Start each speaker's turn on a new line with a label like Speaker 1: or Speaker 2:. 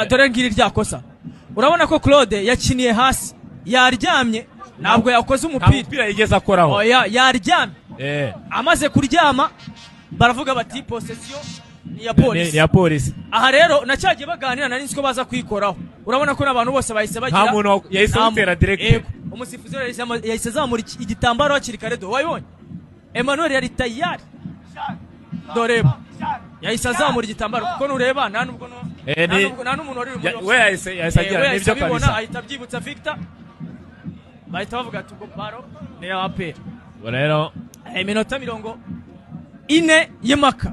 Speaker 1: Dore ngiri rya kosa. Urabona ko Claude yakiniye hasi, yaryamye, ntabwo yakoze
Speaker 2: Nta
Speaker 1: umupira.
Speaker 2: mupira yigeze akoraho.
Speaker 1: Oya, yaryamye. Amaze kuryama baravuga bati possession ni iya
Speaker 2: Ni
Speaker 1: Polisi.
Speaker 2: ya Polisi.
Speaker 1: Aha rero nacyagiye baganira, nari nzi ko baza kuyikoraho. Urabona ko n'abantu bose bahise bagira
Speaker 2: Nta muntu yahise
Speaker 1: Nta
Speaker 2: awutera direct.
Speaker 1: Yego. Umusifuzi rero yahise azamura igitambaro hakiri kare. Do wabibonye, Emmanuel yari tayari. Dore yahise azamura igitambaro, kuko nureba nta nubwo nta nubwo, nta n'umuntu wari uri muri
Speaker 2: We yahise agira
Speaker 1: we yahise
Speaker 2: nibyo
Speaker 1: abibona,
Speaker 2: kabisa.
Speaker 1: ahita abyibutsa Victor, bahita bavuga ati ubwo ballon ni iya APR.
Speaker 2: Ubwo rero
Speaker 1: Iminota 40 y'imaka.